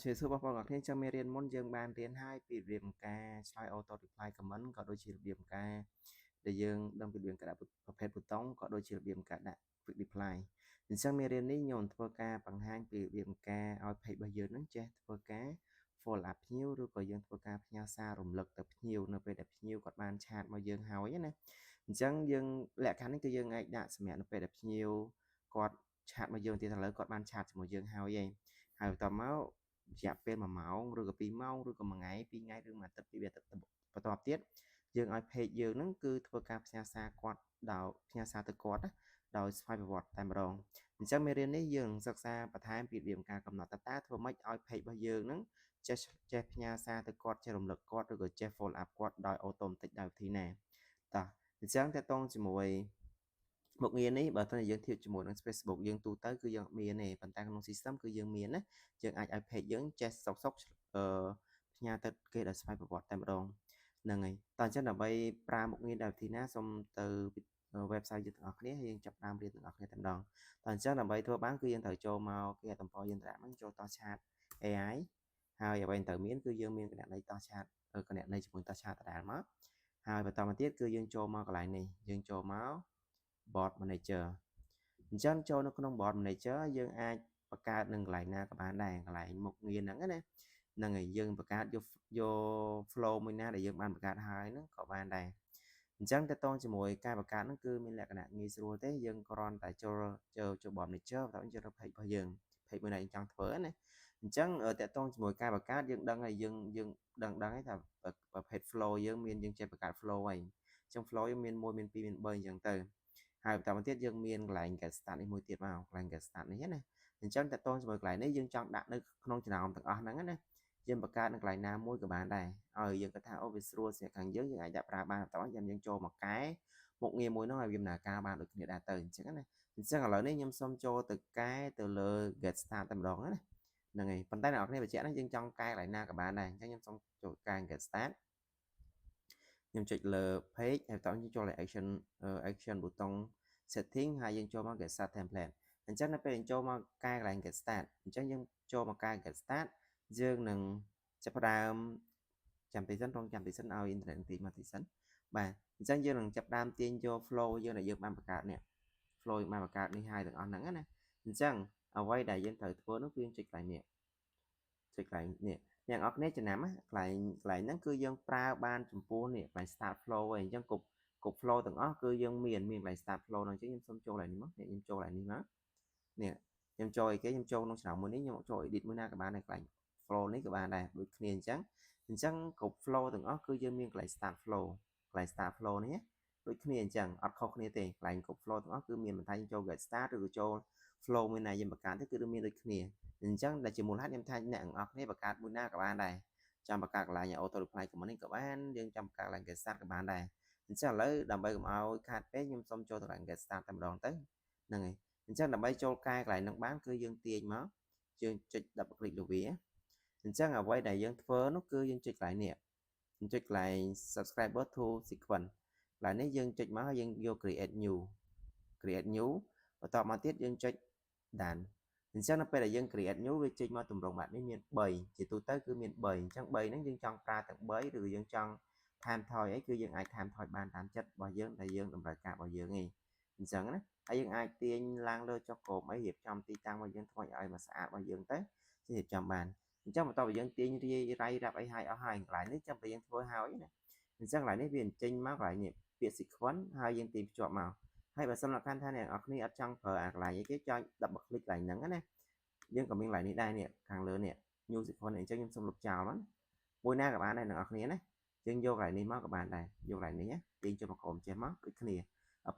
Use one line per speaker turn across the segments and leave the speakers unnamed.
ជំរាបសួរបងប្អូនអរគ្នាចឹងមេរៀនមុនយើងបានរៀនហើយពីរបៀបនៃការឆ្លើយ auto reply comment ក៏ដូចជារបៀបនៃការដែលយើងដឹងពីរបៀបការដាក់ប្រភេទប៊ូតុងក៏ដូចជារបៀបនៃការដាក់ quick reply។ អញ្ចឹងមេរៀននេះខ្ញុំនឹងធ្វើការបង្ហាញពីរបៀបនៃការឲ្យ page របស់យើងនឹងចេះធ្វើការ follow up ភ្ញៀវឬក៏យើងធ្វើការផ្ញើសាររំលឹកទៅភ្ញៀវនៅពេលដែលភ្ញៀវគាត់បាន chat មកយើងហើយណា។អញ្ចឹងយើងលក្ខខណ្ឌនេះគឺយើងអាចដាក់សម្រាប់នៅពេលដែលភ្ញៀវគាត់ chat មកយើងទៀតឥឡូវគាត់បាន chat ជាមួយយើងហើយឯងហើយបន្ទាប់មករយៈពេល1ម៉ោងឬក៏2ម៉ោងឬក៏1ថ្ងៃ2ថ្ងៃឬមួយអាទិត្យពីរអាទិត្យបន្ទាប់ទៀតយើងឲ្យ page យើងហ្នឹងគឺធ្វើការផ្ញើសារគាត់ដោយផ្ញើសារទៅគាត់ណាដោយស្វ័យប្រវត្តិតែម្ដងអញ្ចឹងមេរៀននេះយើងនឹងសិក្សាបន្ថែមពីរបៀបការកំណត់តើតើធ្វើម៉េចឲ្យ page របស់យើងហ្នឹងចេះចេះផ្ញើសារទៅគាត់ចេះរំលឹកគាត់ឬក៏ចេះ follow up គាត់ដោយ automatic ដោយវិធីណា។តោះអញ្ចឹងតើតងជាមួយមុខងារនេះបើសិនជាយើងធៀបជាមួយនឹង Facebook យើងទូទៅគឺយើងអត់មានទេប៉ុន្តែក្នុង system គឺយើងមានណាយើងអាចឲ្យ page យើងចេះសុកសុកអឺផ្ញើទៅគេដោយស្វ័យប្រវត្តិតែម្ដងហ្នឹងហើយតោះអញ្ចឹងដើម្បីប្រើមុខងារដោយវិធីណាសូមទៅ website យើងទាំងអស់គ្នាហើយយើងចាប់តាមរៀនទាំងអស់គ្នាតែម្ដងតោះអញ្ចឹងដើម្បីធ្វើបានគឺយើងត្រូវចូលមកគេទំព័រយើងត្រាក់ហ្នឹងចូលត chat AI ហើយអ្វីត្រូវមានគឺយើងមានគណនីត chat គណនីជាមួយត chat ដដែលមកហើយបន្តមកទៀតគឺយើងចូលមកកន្លែងនេះយើងចូលមក bot manager។ អញ្ចឹងចូលនៅក្នុង bot manager យើងអាចបង្កើតនឹងកន្លែងណាក៏បានដែរកន្លែងមុខងារហ្នឹងណាហ្នឹងហើយយើងបង្កើតយកយក flow មួយណាដែលយើងបានបង្កើតហើយហ្នឹងក៏បានដែរអញ្ចឹងតើតងជាមួយការបង្កើតហ្នឹងគឺមានលក្ខណៈងាយស្រួលទេយើងគ្រាន់តែចូលចូលចូល bot manager បន្ទាប់ចូល page របស់យើង page មួយណាយើងចង់ធ្វើណាអញ្ចឹងតកតងជាមួយការបង្កើតយើងដឹងហើយយើងយើងដឹងដឹងហើយថាប្រភេទ flow យើងមានយើងចេះបង្កើត flow ហើយអញ្ចឹង flow យើងមាន1មាន2មាន3អញ្ចឹងទៅហើយបន្តមកទៀតយើងមានកន្លែង get start នេះមួយទៀតមកកន្លែង get start នេះណាអញ្ចឹងតកតងជាមួយកន្លែងនេះយើងចង់ដាក់នៅក្នុងចំណោមទាំងអស់ហ្នឹងណាយើងបង្កើតនៅកន្លែងណាមួយក៏បានដែរឲ្យយើងគិតថាអូវាស្រួលសម្រាប់ខាងយើងយើងអាចដាក់ប្រើបានបន្តយ៉ាងយើងចូលមកកែមុខងារមួយនោះឲ្យវាដំណើរការបានដូចគ្នាដែរទៅអញ្ចឹងណាអញ្ចឹងឥឡូវនេះខ្ញុំសូមចូលទៅកែទៅលើ get start តែម្ដងណាហ្នឹងហើយប៉ុន្តែអ្នកនរគ្នាបញ្ជាក់ណាយើងចង់កែកន្លែងណាក៏បានដែរអញ្ចឹងខ្ញុំសូមចូលកែ get start ខ្ញុំចុចលើ page ហើយបន្តខ្ញុំចូលលើ action action button setting ហើយយើងចូលមក get start template។ អញ្ចឹងនៅពេលយើងចូលមកកែកន្លែង get start អញ្ចឹងយើងចូលមកកែ get start យើងនឹងចាប់ផ្ដើមចាំតិចសិនរងចាំតិចសិនឲ្យអ៊ីនធឺណិតតិចមកតិចសិនបាទអញ្ចឹងយើងនឹងចាប់ផ្ដើមទាញយក flow យើងដែលយើងបានបង្កើតនេះ flow យើងបានបង្កើតនេះហើយទាំងអស់ហ្នឹងណាអញ្ចឹងអ្វីដែលយើងត្រូវធ្វើនោះគឺយើងចុចកន្លែងនេះចុចកន្លែងនេះអ្នកនរគ្នាចំណាំកន្លែងកន្លែងហ្នឹងគឺយើងប្រើបានចំពោះនេះកន្លែង start flow ឯងអញ្ចឹងគ្រប់គ្រប់ flow ទាំងអស់គឺយើងមានមានកន្លែង start flow ហ្នឹងអញ្ចឹងខ្ញុំសូមចូលកន្លែងនេះមកនេះខ្ញុំចូលកន្លែងនេះមកនេះខ្ញុំចូលអីគេខ្ញុំចូលក្នុងចំណោមមួយនេះខ្ញុំចូល edit មួយណាក៏បានដែរកន្លែង flow នេះក៏បានដែរដូចគ្នាអញ្ចឹងអញ្ចឹងគ្រប់ flow ទាំងអស់គឺយើងមានកន្លែង start flow កន្លែង start flow នេះដូចគ្នាអញ្ចឹងអត់ខុសគ្នាទេកន្លែងគ្រប់ flow ទាំងអស់គឺមានបន្ថែមចូល get start ឬក៏ចូល flow មួយណាយើងបង្កើតទៅគឺមានដូចគ្នាអញ្ចឹងដែលជាមូលហេតុខ្ញុំថាអ្នកទាំងអស់គ្នាបង្កើតមួយណាក៏បានដែរចាំបង្កើតកន្លែង auto reply comment នេះក៏បានយើងចាំបង្កើតកន្លែង get start ក៏បានដែរអញ្ចឹងឥឡូវដើម្បីកុំឲ្យខាតពេកខ្ញុំសូមចូលទៅកន្លែង get start តែម្ដងទៅហ្នឹងហើយអញ្ចឹងដើម្បីចូលកែកន្លែងហ្នឹងបានគឺយើងទាញមកយើងចុច double click លើវាអញ្ចឹងអ្វីដែលយើងធ្វើនោះគឺយើងចុចកន្លែងនេះយើងចុចកន្លែង subscriber to sequence កន្លែងនេះយើងចុចមកហើយយើងយក create new create new បន្ទាប់មកទៀតយើងចុច done។ អញ្ចឹងនៅពេលដែលយើង create new វាចេញមកទម្រង់បែបនេះមាន3ជាទូទៅគឺមាន3អញ្ចឹង3ហ្នឹងយើងចង់ប្រើទាំង3ឬយើងចង់ថែមថយអីគឺយើងអាចថែមថយបានតាមចិត្តរបស់យើងដែលយើងតម្រូវការរបស់យើងឯងអញ្ចឹងណាហើយយើងអាចទាញឡើងលើចុះក្រោមអីរៀបចំទីតាំងរបស់យើងធ្វើឲ្យមកស្អាតរបស់យើងទៅរៀបចំបានអញ្ចឹងបន្ទាប់ពីយើងទាញរាយរៃរាប់អីហើយអស់ហើយកន្លែងនេះចាំតែយើងធ្វើហើយណាអញ្ចឹងកន្លែងនេះវាអញ្ចេញមកកន្លែងនេះពាក្យ sequence ហើយយើងទាញភ្ជាប់មកហើយបើសិនលក្ខខណ្ឌថាអ្នកនរគ្នាអត់ចង់ប្រើអាកន្លែងអីគេចង់ double click កន្លែងហ្នឹងណាយើងក៏មានកន្លែងនេះដែរនេះខាងលើនេះ new sequence។ អញ្ចឹងខ្ញុំសូមលុបចោលមកមួយណាក៏បានដែរអ្នកនរគ្នាណាយើងយកកន្លែងនេះមកក៏បានដែរយកកន្លែងនេះទាញចុះមកក្រោមចេះមកដូចគ្នា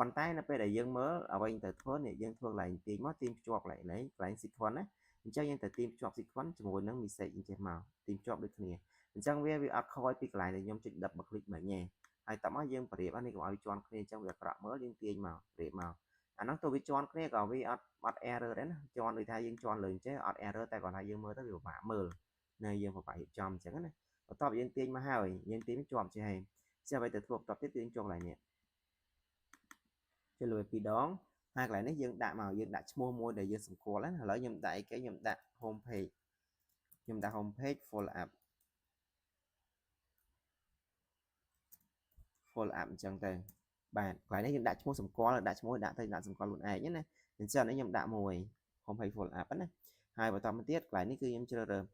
ប៉ុន្តែនៅពេលដែលយើងមើលអ្វីទៅធ្វើនេះយើងធ្វើកន្លែងទាញមកទាញភ្ជាប់កន្លែងនេះកន្លែង sequence ណាអញ្ចឹងយើងទៅទាញភ្ជាប់ sequence ជាមួយនឹង message អញ្ចេះមកទាញភ្ជាប់ដូចគ្នាអញ្ចឹងវាវាអត់ខ້ອຍពីកន្លែងដែលខ្ញុំចុច double click មិញទេហើយតោះមកយើងប្រៀបនេះកុំឲ្យជាន់គ្នាអញ្ចឹងវាអាក្រក់មើលយើងទាញមកប្រៀបមកអាហ្នឹងទៅវាជាន់គ្នាក៏វាអត់អត់ error ដែរណាជាន់ដូចថាយើងជាន់លើអញ្ចឹងអត់ error តែគាត់ថាយើងមើលទៅវាពិបាកមើលនៅយើងពិបាករៀបចំអញ្ចឹងណាបន្ទាប់យើងទាញមកហើយយើងទាញជាប់ចេះហើយចេះអ្វីទៅធ្វើបន្ទាប់ទៀតយើងចូលកន្លែងនេះចុចលើពីរដងហើយកន្លែងនេះយើងដាក់មកយើងដាក់ឈ្មោះមួយដែលយើងសម្គាល់ណាឥឡូវខ្ញុំដាក់អីគេខ្ញុំដាក់ home page ខ្ញុំដាក់ home page follow up follow up អញ្ចឹងទៅបាទកន្លែងនេះយើងដាក់ឈ្មោះសម្គាល់ដាក់ឈ្មោះដាក់ទៅដាក់សម្គាល់ខ្លួនឯងណាអញ្ចឹងនេះខ្ញុំដាក់មួយ home page follow up ណាហើយបន្តមកទៀតកន្លែងនេះគឺខ្ញុំជ្រើសរើស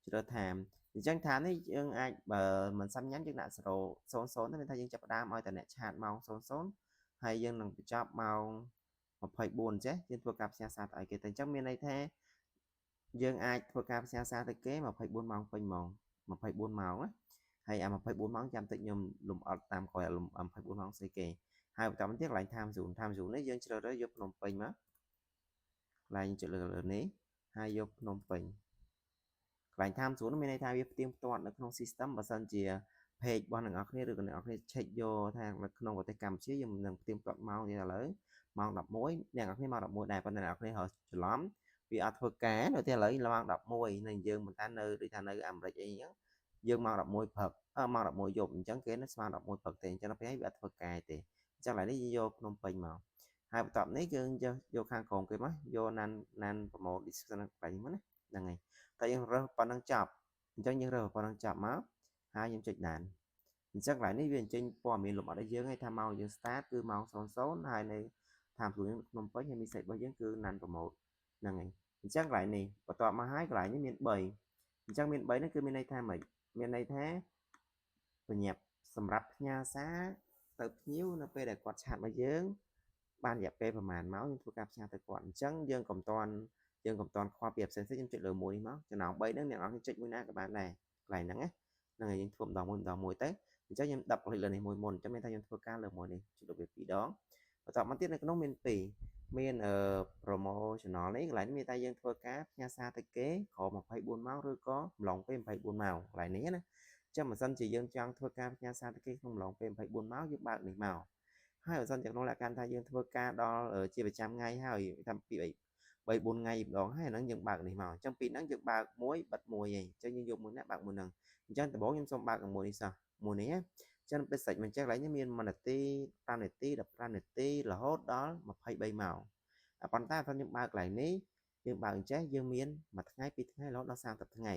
ជ្រើស time អញ្ចឹង time នេះយើងអាចបើមិនសាំញ៉ាំយើងដាក់0 00ទៅមានថាយើងចាប់ផ្ដើមឲ្យតែអ្នក chat ម៉ោង00ហើយយើងនឹងបញ្ចប់ម៉ោង24ចេះយើងធ្វើការផ្ញើសារទៅឲ្យគេទៅអញ្ចឹងមានន័យថាយើងអាចធ្វើការផ្ញើសារទៅគេ24ម៉ោងពេញម៉ោង24ម៉ោងណាហើយអា24ម៉ោងចាំតិចខ្ញុំលំអត់តាមក្រោយ24ម៉ោងស្អីគេហើយបន្តមកទៀតកន្លែង time zone time zone នេះយើងជ្រើសរើសយកភ្នំពេញមកកន្លែងចុចលើលើនេះហើយយកភ្នំពេញកន្លែង time zone មានន័យថាវាផ្ទៀងផ្ទាត់នៅក្នុង system បើសិនជា page របស់អ្នកនរគ្នាឬក៏អ្នកនរគ្នា check យកថានៅក្នុងប្រទេសកម្ពុជាយើងនឹងផ្ទៀងផ្ទាត់ម៉ោងនេះឥឡូវម៉ោង11អ្នកនរគ្នាម៉ោង11ដែរប៉ុន្តែអ្នកនរគ្នារកច្រឡំវាអត់ធ្វើការនៅទីឥឡូវម៉ោង11នៅយើងមិនតានៅដូចថានៅអាមេរិកអីចឹងយើងម៉ោង11ព្រឹកម៉ោង11យប់អញ្ចឹងគេនៅស្មើ11ព្រឹកទេអញ្ចឹងដល់ពេលហើយវាអត់ធ្វើការទេអញ្ចឹងឥឡូវនេះយើងយកភ្នំពេញមកហើយបន្ទាប់នេះយើងយកខាងក្រោមគេមកយកណានណាន promote description កន្លែងនេះមកណាហ្នឹងហើយតែយើងរើសប៉ុណ្ណឹងចប់អញ្ចឹងយើងរើសប៉ុណ្ណឹងចប់មកហើយខ្ញុំចុច done អញ្ចឹងកន្លែងនេះវាអញ្ចេញព័ត៌មានលម្អិតឲ្យយើងឲ្យថាម៉ោងយើង start គឺម៉ោង00ហើយនៅតាមខ្លួនយើងភ្នំពេញហើយ message របស់យើងគឺ non promote ហ្នឹងហើយអញ្ចឹងកន្លែងនេះបន្ទាប់មកហើយកន្លែងនេះមាន3អញ្ចឹងមាន3នេះគឺមានន័យថាម៉េចមានន័យថាបញ្ញាប់សម្រាប់ផ្ញើសារទៅភ្ញៀវនៅពេលដែលគាត់ chat មកយើងបានរយៈពេលប្រហែលម៉ោងយើងធ្វើការផ្ញើទៅគាត់អញ្ចឹងយើងកុំតន់យើងកុំតន់ខ្វល់ពីផ្សេងៗខ្ញុំចុចលើមួយនេះមកចំណោម3ហ្នឹងអ្នកនរចុចមួយណាក៏បានដែរកន្លែងហ្នឹងណាហ្នឹងហើយយើងធ្វើម្ដងមួយម្ដងមួយទៅអញ្ចឹងខ្ញុំ10 click លើនេះមួយមុនអញ្ចឹងមានថាខ្ញុំធ្វើការលើមួយនេះចុចលើវា2ដងបន្ទាប់មកទៀតនៅក្នុងមាន2មានអឺ promotional នេះកន្លែងនេះមានតែយើងធ្វើការផ្ញើសារទៅគេក្រោម24ម៉ោងឬក៏ម្លងពេល24ម៉ោងកន្លែងនេះណាអញ្ចឹងបើសិនជាយើងចង់ធ្វើការផ្ញើសារទៅគេក្នុងម្លងពេល24ម៉ោងយើងបើកនេះមកហើយបើសិនជាក្នុងលក្ខខណ្ឌថាយើងធ្វើការដល់ជាប្រចាំថ្ងៃហើយថាពី3 4ថ្ងៃម្ដងហើយអាហ្នឹងយើងបើកនេះមកអញ្ចឹងពីហ្នឹងយើងបើកមួយបិទមួយឯងអញ្ចឹងយើងយកមួយណាបើកមួយហ្នឹងអញ្ចឹងដំបូងខ្ញុំសូមបើកមួយនេះសោះមួយនេះណាចឹងពេលសាច់មិនចឹងកន្លែងនេះមាន1នាទី5នាទី15នាទីរហូតដល់23ម៉ោងប៉ុន្តែបើខ្ញុំបើកកន្លែងនេះយើងបើកអញ្ចេះយើងមានមួយថ្ងៃពីរថ្ងៃរហូតដល់30ថ្ងៃ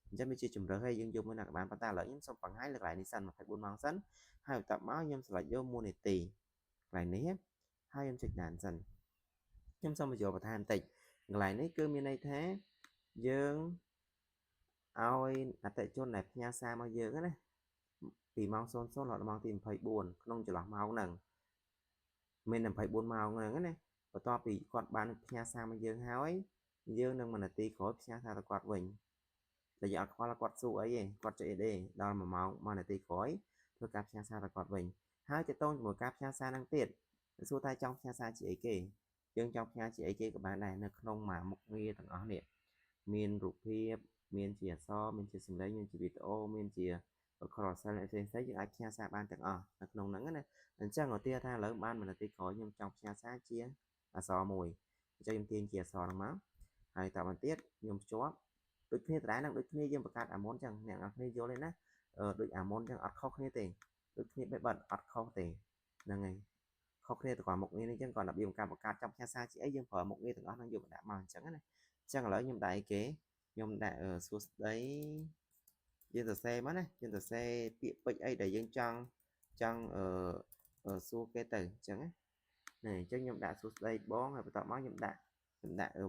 អញ្ចឹងវាជាជំរើសហើយយើងយកមួយណាក៏បានប៉ុន្តែឥឡូវខ្ញុំសូមបង្ហាញលើកន្លែងនេះសិន24ម៉ោងសិនហើយបន្ទាប់មកខ្ញុំ select យក1នាទីកន្លែងនេះហើយខ្ញុំចុច done សិនខ្ញុំសូមបញ្យល់បន្ថែមបន្តិចកន្លែងនេះគឺមានន័យថាយើងឲ្យអតិជនដែលផ្ញើសារមកយើងណាពីម៉ោង00រហូតដល់ម៉ោងទី24ក្នុងចន្លោះម៉ោងហ្នឹងមាន24ម៉ោងហ្នឹងណាបន្ទាប់ពីគាត់បានផ្ញើសារមកយើងហើយយើងនឹង1នាទីក្រោយផ្ញើសារទៅគាត់វិញតែយើងអត់ខ្វល់គាត់សួរអីទេគាត់ចុចអីទេដល់1ម៉ោង1នាទីក្រោយធ្វើការផ្ញើសារទៅគាត់វិញហើយតកតងជាមួយការផ្ញើសារហ្នឹងទៀតសួរតែចង់ផ្ញើសារជាអីគេយើងចង់ផ្ញើជាអីគេក៏បានដែរនៅក្នុងមួយមុខងារទាំងអស់នេះមានរូបភាពមានជាអក្សរមានជាសំឡេងមានជាវីដេអូមានជា carousel ផ្សេងៗយើងអាចផ្ញើសារបានទាំងអស់នៅក្នុងហ្នឹងណាអញ្ចឹងឧទាហរណ៍ថាឥឡូវបាន1នាទីក្រោយខ្ញុំចង់ផ្ញើសារជាអក្សរមួយអញ្ចឹងខ្ញុំទាញជាអក្សរហ្នឹងមកហើយតមកទៀតខ្ញុំភ្ជាប់ដូចគ្នាដដែលហ្នឹងដូចគ្នាយើងបង្កើតអាមុនអញ្ចឹងអ្នកនរគ្នាយល់ទេណាដូចអាមុនអញ្ចឹងអត់ខុសគ្នាទេដូចគ្នាបេះបិទអត់ខុសទេហ្នឹងហើយខុសគ្នាទៅគាត់មុខងារនេះអញ្ចឹងគាត់របៀបការបង្កើតចង់ផ្ញើសារជាអីយើងប្រើមុខងារទាំងអស់ហ្នឹងយកមកដាក់មកអញ្ចឹងណាអញ្ចឹងឥឡូវខ្ញុំដាក់អីគេខ្ញុំដាក់សួស្តីយើងសរសេរមកណាយើងសរសេរពាក្យពេចន៍អីដែលយើងចង់ចង់អឺសួរគេទៅអញ្ចឹងណានេះអញ្ចឹងខ្ញុំដាក់សួស្តីបងហើយបន្ទាប់មកខ្ញុំដាក់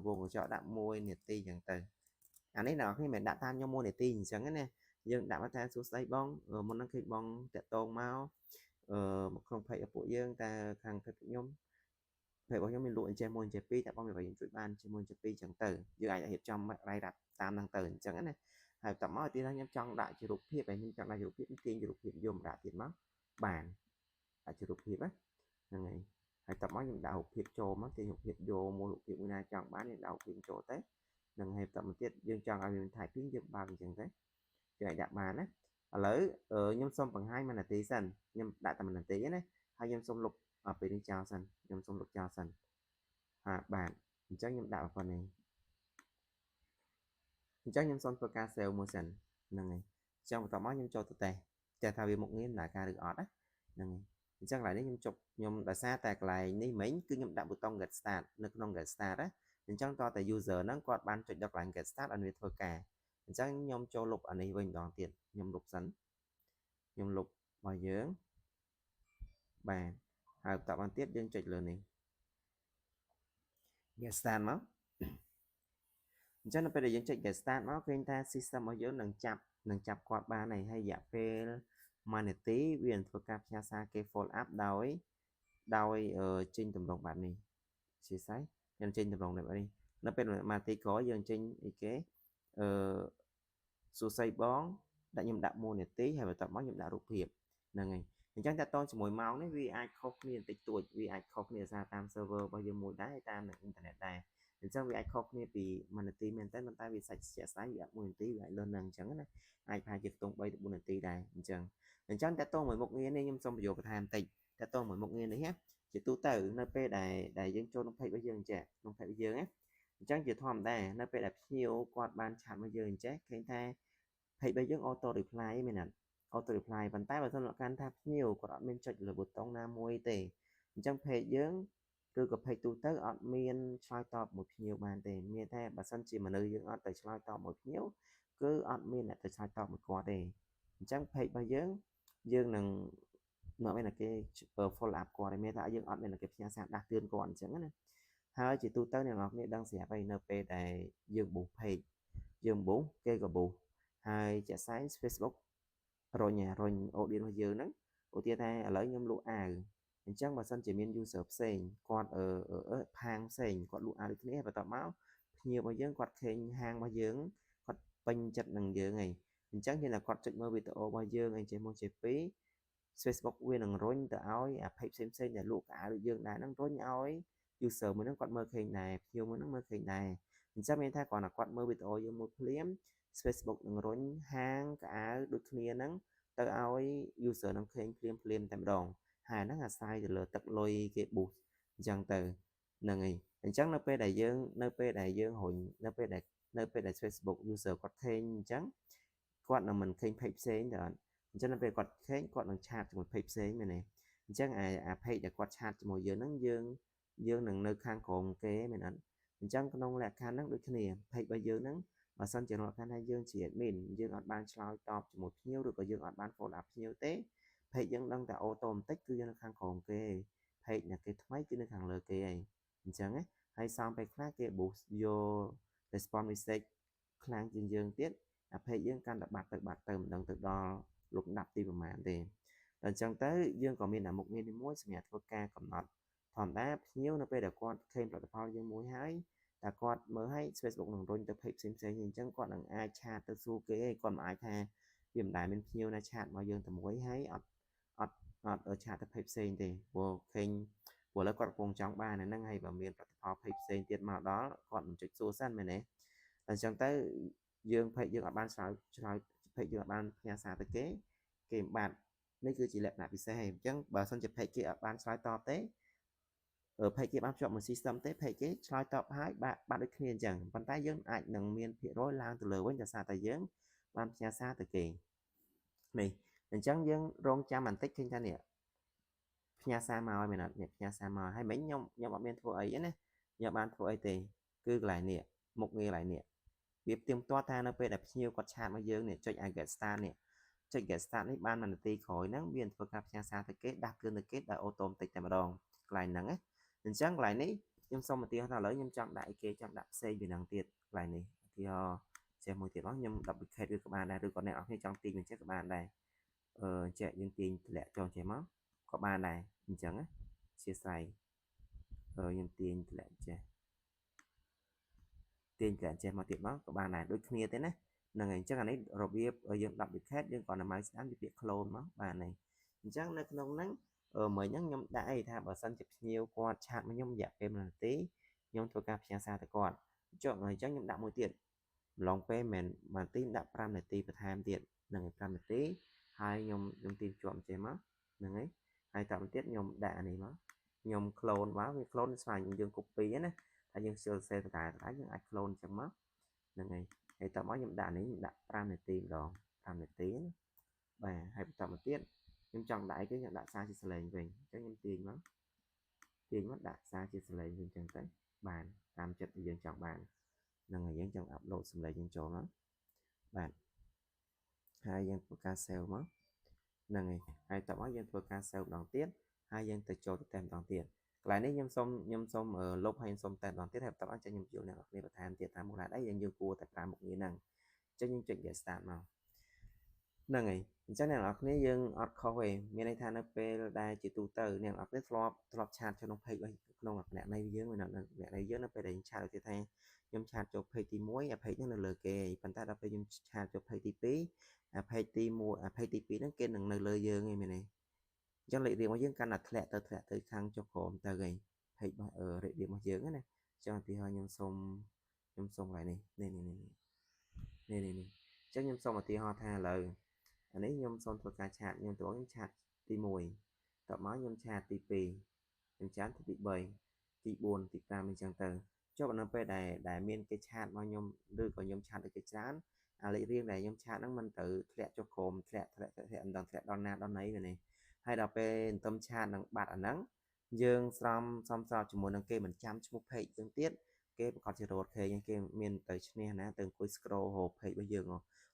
វងកញ្ចក់ដាក់1នាទីអញ្ចឹងទៅអានេះអ្នកនរគ្នាមិនដាក់តាមខ្ញុំ1នាទីអញ្ចឹងណាយើងដាក់មកថាសួស្តីបងមុនហ្នឹងឃើញបងតាក់តងមកអឺមកក្នុង page របស់ពួកយើងតើខាង page ខ្ញុំ page របស់ខ្ញុំមានលក់អញ្ចេះមួយអញ្ចេះពីរតែបងមានអ្វីជួយបានជាមួយអញ្ចេះពីរអញ្ចឹងទៅយើងអាចរៀបចំរ៉ៃរ៉ាប់តាមហ្នឹងទៅអញ្ចឹងណាហើយបន្ទាប់មកទីថាខ្ញុំចង់ដាក់ជារូបភាពហើយខ្ញុំចង់ដាក់ជារូបភាពទាញជារូបភាពយកមកដាក់ទៀតមកបានដាក់ជារូបភាពណាហ្នឹងហើយហើយតមកខ្ញុំដាក់រូបភាពចូលមកទាញរូបភាពយកមួយរូបភាពមួយណាចង់បានយើងដាក់រូបភាពចូលទៅនឹងហើយបន្តមកទៀតយើងចង់ឲ្យមាន typing យើងបើកអញ្ចឹងទៅយើងអាចដាក់បានណាឥឡូវខ្ញុំសូមបង្ហាញមួយនាទីសិនខ្ញុំដាក់តែមួយនាទីណាហើយខ្ញុំសូមលុបពេលនេះចោលសិនខ្ញុំសូមលុបចោលសិនហាបាទអញ្ចឹងខ្ញុំដាក់ប៉ុណ្ណេះអញ្ចឹងខ្ញុំសូមធ្វើការ save មួយសិនហ្នឹងហើយអញ្ចឹងបន្ទាប់មកខ្ញុំចូលទៅតេស្តតែថាវាមុខងារដំណើរការឬអត់ណាហ្នឹងហើយអញ្ចឹងកន្លែងនេះខ្ញុំជប់ខ្ញុំដោយសារតែកន្លែងនេះមិញគឺខ្ញុំដាក់ប៊ូតុង get start នៅក្នុង get start ណាអញ្ចឹងតើតែ user ហ្នឹងគាត់បានចុចដល់កន្លែង get start ឲ្យវាធ្វើការ អញ្ចឹងខ្ញុំចូលលុបអានេះវិញម្ដងទៀតខ្ញុំលុបសិនខ្ញុំលុបរបស់យើងបាទហើយបន្តមកទៀតយើងចុចលើនេះ get start មកអញ្ចឹងនៅពេលដែលយើងចុច get start មកឃើញថា system របស់យើងនឹងចាប់គាត់បានហើយហើយរយៈពេល1នាទីវានឹងធ្វើការផ្ញើសារគេ follow up ដោយចេញទម្រង់បែបនេះជាស្រ័យយើងចេញទម្រង់បែបនេះនៅពេល1នាទីក្រោយយើងចេញអីគេអឺសួស្តីបងដាក់ខ្ញុំដាក់1នាទីហើយបន្ទាប់មកខ្ញុំដាក់រូបភាពហ្នឹងហើយអញ្ចឹងតើតជាមួយម៉ោងនេះវាអាចខុសគ្នាបន្តិចតួចវាអាចខុសគ្នាសារតាម server របស់យើងមួយដែរតាមនឹងអ៊ីនធឺណិតដែរអញ្ចឹងវាអាចខុសគ្នាពី1នាទីមែនតើប៉ុន្តែវាសាច់ជាក់ស្ដែងវាអាច1នាទីវាអាចលើសនឹងអញ្ចឹងណាអាចប្រហែលជាខ្ទង់3ទៅ4នាទីដែរអញ្ចឹងអញ្ចឹងតើតមួយមុខងារនេះខ្ញុំសូមបញ្យល់បន្ថែមបន្តិចតើតមួយមុខងារនេះណាជាទូទៅនៅពេលដែលយើងចូលក្នុង page របស់យើងអញ្ចឹងក្នុង page របស់យើងណាអញ្ចឹងជាធម្មតានៅពេលដែលភ្ញៀវគាត់បាន chat មកយើងអញ្ចេះឃើញថា page របស់យើង auto reply មែនអត់ auto reply ប៉ុន្តែបើសិនលក្ខខណ្ឌថាភ្ញៀវគាត់អត់មានចុចលើប៊ូតុងណាមួយទេអញ្ចឹង page យើងឬក៏ page ទូទៅអត់មានឆ្លើយតបមួយភ្ញៀវបានទេមានតែបើសិនជាមនុស្សយើងអត់ទៅឆ្លើយតបមួយភ្ញៀវគឺអត់មានអ្នកទៅឆ្លើយតបមួយគាត់ទេអញ្ចឹង page របស់យើងយើងនឹងមកមានតែគេ follow up គាត់ឯមានថាយើងអត់មានតែគេផ្ញើសារដាស់តឿនគាត់អញ្ចឹងណាហើយជាទូទៅអ្នកនរគ្នាដឹងស្រាប់ហើយនៅពេលដែលយើង boost page យើង boost គេក៏ boost ហើយជាក់ស្ដែង Facebook រុញ audience របស់យើងហ្នឹងឧទាហរណ៍ថាឥឡូវខ្ញុំលក់អាវអញ្ចឹងបើសិនជាមាន user ផ្សេងគាត់អឺផាងផ្សេងគាត់លក់អាវដូចគ្នាបន្ទាប់មកភ្ញៀវរបស់យើងគាត់ឃើញហាងរបស់យើងគាត់ពេញចិត្តនឹងយើងហើយអញ្ចឹងគេថាគាត់ចុចមើលវីដេអូរបស់យើងអីចេះមកចេះពីរ Facebook វានឹងរុញទៅឲ្យអា page ផ្សេងផ្សេងដែលលក់ខោអាវដូចយើងដែរហ្នឹងរុញឲ្យ user មួយហ្នឹងគាត់មើលឃើញដែរភ្ញៀវមួយហ្នឹងមើលឃើញដែរអញ្ចឹងមានថាគ្រាន់តែគាត់មើលវីដេអូយើងមួយភ្លាម Facebook នឹងរុញហាងខោអាវដូចគ្នាហ្នឹងទៅឲ្យ user នឹងឃើញភ្លាមភ្លាមតែម្ដងហើយហ្នឹងអាស្រ័យទៅលើទឹកលុយគេ boost អញ្ចឹងទៅហ្នឹងហើយអញ្ចឹងនៅពេលដែលយើងរុញនៅពេលដែល Facebook user គាត់ឃើញអញ្ចឹងគាត់នឹងមិនឃើញ page ផ្សេងទេអត់អញ្ចឹងនៅពេលគាត់ឃើញគាត់នឹង chat ជាមួយ page ផ្សេងមែនទេអញ្ចឹងអា page ដែលគាត់ chat ជាមួយយើងហ្នឹងយើងយើងនឹងនៅខាងក្រោមគេមែនអត់អញ្ចឹងក្នុងលក្ខខណ្ឌហ្នឹងដូចគ្នា page របស់យើងហ្នឹងបើសិនជាលក្ខខណ្ឌថាយើងជា admin យើងអត់បានឆ្លើយតបជាមួយភ្ញៀវឬក៏យើងអត់បាន follow up ភ្ញៀវទេ page យើងដឹងតែ auto បន្តិចគឺយើងនៅខាងក្រោមគេ page អ្នកគេថ្មីគឺនៅខាងលើគេហើយអញ្ចឹងណាហើយសំពេលខ្លះគេ boost យក response message ខ្លាំងជាងយើងទៀតអា page យើងកាន់តែបាត់ទៅបាត់ទៅមិនដឹងទៅដល់លំដាប់ទីប្រមាណទេដល់អញ្ចឹងទៅយើងក៏មានអាមុខងារនេះមួយសម្រាប់ធ្វើការកំណត់ធម្មតាភ្ញៀវនៅពេលដែលគាត់ឃើញផលិតផលយើងមួយហើយតែគាត់មើលឲ្យ Facebook នឹងរុញទៅ page ផ្សេងផ្សេងអញ្ចឹងគាត់នឹងអាច chat ទៅសួរគេឯងគាត់មិនអាចថាវាមិនដែលមានភ្ញៀវណា chat មកយើងតែមួយហើយអត់អត់អត់ chat ទៅ page ផ្សេងទេព្រោះឃើញព្រោះឥឡូវគាត់កំពុងចង់បានហ្នឹងហើយបើមានផលិតផល page ផ្សេងទៀតមកដល់គាត់មិនចុចសួរសិនមែនទេអញ្ចឹងទៅយើង page យើងអត់បានឆ្លើយឆ្លើយ page យើងអត់បានផ្ញើសារទៅគេគេមិនបាត់នេះគឺជាលក្ខណៈពិសេសហើយអញ្ចឹងបើសិនជា page គេអត់បានឆ្លើយតបទេ page គេបានភ្ជាប់មួយ system ទេ page គេឆ្លើយតបហើយបាក់បាត់ដូចគ្នាអញ្ចឹងប៉ុន្តែយើងអាចនឹងមានភាគរយឡើងទៅលើវិញដោយសារតែយើងបានផ្ញើសារទៅគេនេះអញ្ចឹងយើងរងចាំបន្តិចឃើញថានេះផ្ញើសារមកហើយមែនអត់នេះផ្ញើសារមកហើយមិញខ្ញុំអត់មានធ្វើអីទេណាខ្ញុំបានធ្វើអីទេគឺកន្លែងនេះមុខងារកន្លែងនេះវាផ្ទៀងផ្ទាត់ថានៅពេលដែលភ្ញៀវគាត់ chat មកយើងនេះចុច get start នេះចុច get start នេះបាន1នាទីក្រោយហ្នឹងវាធ្វើការផ្ញើសារទៅគេដាស់តឿនទៅគេដោយ automatic តែម្ដងកន្លែងហ្នឹងណាអញ្ចឹងកន្លែងនេះខ្ញុំសូមឧទាហរណ៍ថាឥឡូវខ្ញុំចង់ដាក់អីគេចង់ដាក់ផ្សេងពីហ្នឹងទៀតកន្លែងនេះឧទាហរណ៍ចេះមួយទៀតមកខ្ញុំ duplicate វាក៏បានដែរឬក៏អ្នកនរគ្នាចង់ទាញវាចេះក៏បានដែរអឺចេះយើងទាញតម្លាក់ចុះចេះមកក៏បានដែរអញ្ចឹងណាជាស្រ័យអឺខ្ញុំទាញតម្លាក់ចេះទាញតម្លាក់ចេះមកទៀតមកក៏បានដែរដូចគ្នាទេណាហ្នឹងហើយអញ្ចឹងអានេះរបៀបយើង duplicate យើងគ្រាន់តែ mouse ស្ដាំជាពាក្យ clone មកបានហើយអញ្ចឹងនៅក្នុងហ្នឹងមិញហ្នឹងខ្ញុំដាក់អីថាបើសិនជាភ្ញៀវគាត់ chat មកខ្ញុំរយៈពេល1នាទីខ្ញុំធ្វើការផ្ញើសារទៅគាត់ចុះអញ្ចឹងខ្ញុំដាក់មួយទៀតម្លងពេលមិន1នាទីដាក់5នាទីបន្ថែមទៀតហ្នឹងហើយ5នាទីហើយខ្ញុំទាញជាប់ចេះមកហ្នឹងហើយហើយតទៅទៀតខ្ញុំដាក់អានេះមកខ្ញុំ clone មកវា clone ស្វែងយើង copy ណាថាយើង still save តតែតតែយើងអាច clone អញ្ចឹងមកហ្នឹងហើយហើយតមកខ្ញុំដាក់នេះខ្ញុំដាក់5នាទីម្ដង5នាទីណាបាទហើយបន្តមកទៀតខ្ញុំចង់ដាក់អីគេខ្ញុំដាក់សារជាសលេងវិញអញ្ចឹងខ្ញុំទាញមកទាញមកដាក់សារជាសលេងវិញអញ្ចឹងទៅបានតាមចិត្តដែលយើងចង់បានហ្នឹងហើយយើងចង់ upload សំឡេងយើងចូលមក បាទហើយយើងធ្វើការ save មកហ្នឹងហើយហើយតបមកយើងធ្វើការ save ម្ដងទៀតហើយយើងទៅចូលទៅតែម្ដងទៀតកន្លែងនេះខ្ញុំសូមលុបហើយខ្ញុំសូមតែម្ដងទៀតហើយបន្ទាប់មកចេញខ្ញុំយល់អ្នកនរគ្នាបន្ថែមទៀតថាមូលហេតុអីយើងគួរតែប្រើមុខងារហ្នឹងអញ្ចឹងយើងចុច get start មកហ្នឹងហើយអញ្ចឹងអ្នកនរគ្នាយើងអត់ខុសទេមានន័យថានៅពេលដែលជាទូទៅអ្នកនរគ្នាធ្លាប់ chat ចូលក្នុង page របស់ក្នុងគណនីយើងនៅគណនីយើងនៅពេលដែលយើង chat ទៅថាខ្ញុំ chat ចូល page ទី1អា page ហ្នឹងនៅលើគេប៉ុន្តែដល់ពេលខ្ញុំ chat ចូល page ទី2អា page ទី1អា page ទី2ហ្នឹងគេនឹងនៅលើយើងឯងមែនទេអញ្ចឹងលេខរៀងរបស់យើងកាន់តែធ្លាក់ទៅធ្លាក់ទៅខាងចុះក្រោមទៅឯង page របស់លេខរៀងរបស់យើងណាអញ្ចឹងឧទាហរណ៍ខ្ញុំសូមកន្លែងនេះនេះនេះនេះនេះនេះនេះអញ្ចឹងខ្ញុំសូមឧទាហរណ៍ថាឥឡូវអានេះខ្ញុំសូមធ្វើការ chat ខ្ញុំទៅខ្ញុំ chat ទី1តបមកខ្ញុំ chat ទី2ខ្ញុំ chat ទី3ទី4ទី5អញ្ចឹងទៅចុះនៅពេលដែលមានគេ chat មកខ្ញុំឬក៏ខ្ញុំ chat ទៅគេច្រើនអាលេខរៀងដែលខ្ញុំ chat ហ្នឹងมันទៅធ្លាក់ចុះក្រោមធ្លាក់ធ្លាក់ធ្លាក់មិនដឹងធ្លាក់ដល់ណាដល់ណីនេះហើយដល់ពេលអន្ទឹម chat នឹងបាត់អាហ្នឹងយើងស្រំសំស្របជាមួយនឹងគេមិនចាំឈ្មោះ page យើងទៀតគេប្រកាសជារត់គេគេមានទៅឈ្នះណាទៅអង្គុយ scroll រក page របស់យើង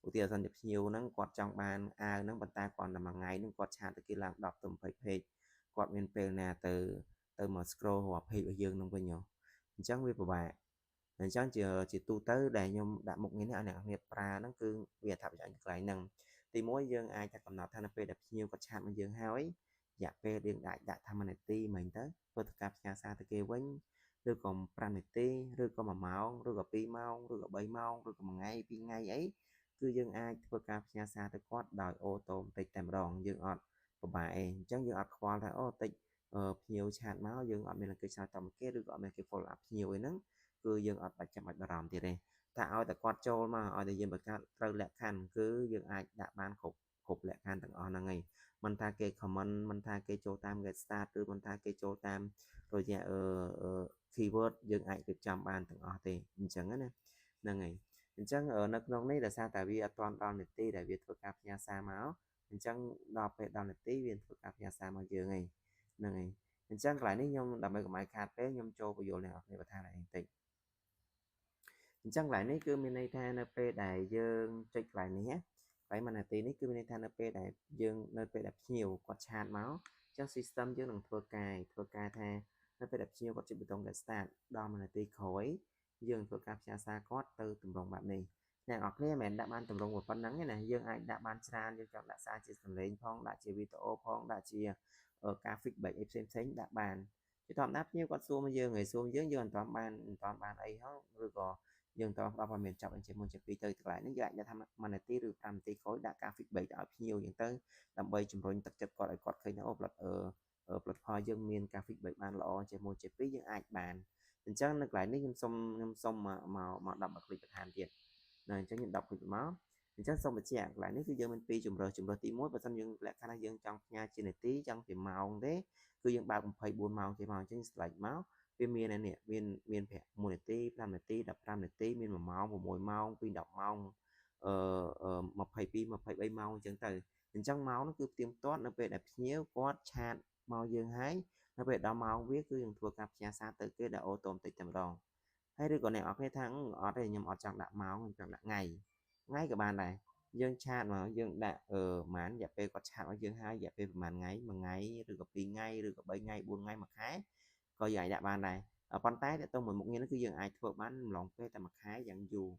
ឧទាហរណ៍សិនជាភ្ញៀវហ្នឹងគាត់ចង់បានអាវហ្នឹងប៉ុន្តែគាត់តែមួយថ្ងៃហ្នឹងគាត់ chat ទៅគេឡើង10ទៅ20 page គាត់មានពេលណាទៅមក scroll រក page របស់យើងហ្នឹងវិញអញ្ចឹងវាពិបាកអញ្ចឹងជាទូទៅដែលខ្ញុំដាក់មុខងារនេះឲ្យអ្នកនរប្រើហ្នឹងគឺវាអត្ថប្រយោជន៍កន្លែងហ្នឹងទីមួយយើងអាចថាកំណត់ថានៅពេលដែលភ្ញៀវគាត់ chat មកយើងហើយរយៈពេលយើងអាចដាក់ថា1នាទីមិញទៅធ្វើការផ្ញើសារទៅគេវិញឬក៏5នាទីឬក៏1ម៉ោងឬក៏2ម៉ោងឬក៏3ម៉ោងឬក៏1ថ្ងៃ2ថ្ងៃអីគឺយើងអាចធ្វើការផ្ញើសារទៅគាត់ដោយ automatic តែម្ដងយើងអត់ពិបាកអីអញ្ចឹងយើងអត់ខ្វល់ថាអូតិចភ្ញៀវ chat មកយើងអត់មានគេឆ្លើយតបមកគេឬក៏អត់មានគេ follow up ភ្ញៀវអីហ្នឹងគឺយើងអត់បាច់ចាំបាច់បារម្ភទៀតទេតែឲ្យតែគាត់ចូលមកឲ្យតែយើងបង្កើតត្រូវលក្ខខណ្ឌគឺយើងអាចដាក់បានគ្រប់គ្រប់លក្ខខណ្ឌទាំងអស់ហ្នឹងហើយមិនថាគេ comment មិនថាគេចូលតាម get start ឬមិនថាគេចូលតាមរយៈអឺ keyword យើងអាចរៀបចំបានទាំងអស់ទេអញ្ចឹងណាហ្នឹងហើយអញ្ចឹងនៅក្នុងនេះដោយសារតែវាអត់ទាន់ដល់នាទីដែលវាធ្វើការផ្ញើសារមកអញ្ចឹងដល់ពេលដល់នាទីវាធ្វើការផ្ញើសារមកយើងឯងហ្នឹងហើយអញ្ចឹងកន្លែងនេះខ្ញុំដើម្បីកុំឲ្យខាតពេលខ្ញុំចូលបញ្យល់អ្នកនរគ្នាបន្ថែមឡើងបន្តិចអញ្ចឹងកន្លែងនេះគឺមានន័យថានៅពេលដែលយើងចុចកន្លែងនេះណាកន្លែង1នាទីនេះគឺមានន័យថានៅពេលដែលភ្ញៀវគាត់ chat មកអញ្ចឹង system យើងនឹងធ្វើការថានៅពេលដែលភ្ញៀវគាត់ចុចប៊ូតុង get start ដល់1នាទីក្រោយយើងធ្វើការផ្ញើសារគាត់ទៅទម្រង់បែបនេះអ្នកនរគ្នាមិនមែនដាក់បានទម្រង់ប៉ុណ្្នឹងទេណាយើងអាចដាក់បានច្រើនយើងចង់ដាក់សារជាសំឡេងផងដាក់ជាវីដេអូផងដាក់ជាការ feedback អីផ្សេងផ្សេងដាក់បានជាធម្មតាភ្ញៀវគាត់សួរមកយើងហើយសួរយើងយើងមិនតាន់បានអីហងឬក៏យើងតផ្ដល់ព័ត៌មានចាប់អញ្ចឹងមុនជាពីទៅកន្លែងនេះយើងអាចដាក់ថា1នាទីឬ5នាទីក្រោយដាក់ការ feedback ទៅឲ្យភ្ញៀវអញ្ចឹងទៅដើម្បីជំរុញទឹកចិត្តគាត់ឲ្យគាត់ឃើញថាអូផលិតផលយើងមានការ feedback បានល្អជាមួយជាពីរយើងអាចបានអញ្ចឹងនៅកន្លែងនេះខ្ញុំសូមមក10 click បន្ថែមទៀតណាអញ្ចឹងខ្ញុំ10 click មកអញ្ចឹងសូមបញ្ជាក់កន្លែងនេះគឺយើងមានពីរជំរើសជំរើសទី1បើសិនយើងលក្ខខណ្ឌថាយើងចង់ផ្ញើជានាទីចង់ជាម៉ោងទេគឺយើងបើក24ម៉ោងទេមកអញ្ចឹង select មកវាមាននេះមាន1នាទី5នាទី15នាទីមាន1ម៉ោង6ម៉ោងពី10ម៉ោងអឺ22 23ម៉ោងអញ្ចឹងទៅអញ្ចឹងម៉ោងនោះគឺផ្ទៀងផ្ទាត់នៅពេលដែលភ្ញៀវគាត់ chat មកយើងហើយនៅពេលដល់ម៉ោងវាគឺយើងធ្វើការផ្ញើសារទៅគេដែល automatic តែម្ដងហើយឬក៏អ្នកនរគ្នាថាអត់ទេខ្ញុំអត់ចង់ដាក់ម៉ោងខ្ញុំចង់ដាក់ថ្ងៃថ្ងៃក៏បានដែរយើង chat មកយើងដាក់អឺប្រហែលរយៈពេលគាត់ chat មកយើងហើយរយៈពេលប្រហែលថ្ងៃមួយថ្ងៃឬក៏2ថ្ងៃឬក៏3ថ្ងៃ4ថ្ងៃមួយខែក៏យើងអាចដាក់បានដែរប៉ុន្តែតទៅមួយមុខងារនេះគឺយើងអាចធ្វើបានម្លងពេលតែមួយខែយ៉ាងយូរ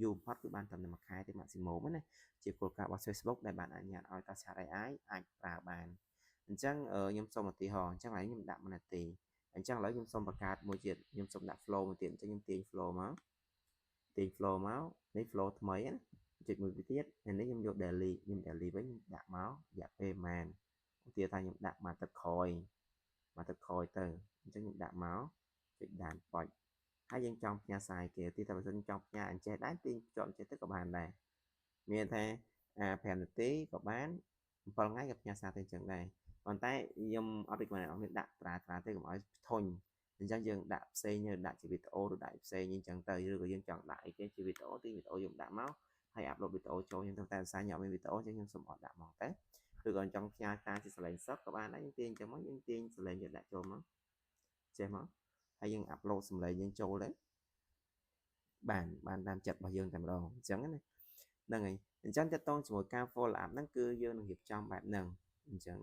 យូរបំផុតគឺបានត្រឹមតែមួយខែទេ maximum ណាជាគោលការណ៍របស់ Facebook ដែលបានអនុញ្ញាតឲ្យតា Chat AI អាចប្រើបានអញ្ចឹងខ្ញុំសូមឧទាហរណ៍អញ្ចឹងឥឡូវខ្ញុំដាក់1នាទីអញ្ចឹងឥឡូវខ្ញុំសូមបង្កើតមួយទៀតខ្ញុំសូមដាក់ flow មួយទៀតអញ្ចឹងខ្ញុំទាញ flow មកទាញ flow មកនេះ flow ថ្មីណាចុចមួយទៀតនេះខ្ញុំយក daily ខ្ញុំ daily វិញដាក់មករយៈពេលប្រហែលឧទាហរណ៍ថាខ្ញុំដាក់មួយទឹកក្រោយមួយទឹកក្រោយទៅអញ្ចឹងខ្ញុំដាក់មកចុចដានប៉ុចហើយយើងចង់ផ្ញើសារគេទីតែបើសិនចង់ផ្ញើអញ្ចេះដែរទាញភ្ជាប់អញ្ចេះទៅក៏បានដែរមានថាអា5នាទីក៏បាន7ថ្ងៃក៏ផ្ញើសារទៅអញ្ចឹងដែរប៉ុន្តែខ្ញុំអត់ recommend អ្នកនរដាក់ត្រាត្រាទេកុំឲ្យធុញអញ្ចឹងយើងដាក់ផ្សេងដាក់ជាវីដេអូឬដាក់ផ្សេងអញ្ចឹងទៅឬក៏យើងចង់ដាក់អីគេជាវីដេអូទីវីដេអូយើងដាក់មកហើយ upload វីដេអូចូលខ្ញុំទៅតែសារខ្ញុំអត់មានវីដេអូអញ្ចឹងខ្ញុំសូមអត់ដាក់មកទៅឬក៏ចង់ផ្ញើការជាសលេងសុទ្ធក៏បានដែរយើងទាញអញ្ចឹងមកយើងទាញសលេងយើងដាក់ចូលមកចេះមកហើយយើង upload សំឡេងយើងចូលទៅបានបានតាមចិត្តរបស់យើងតែម្ដងអញ្ចឹងណា ហ្នឹងហើយអញ្ចឹងតកតងជាមួយការ follow up ហ្នឹងគឺយើងនឹងរៀបចំបែបហ្នឹងអញ្ចឹង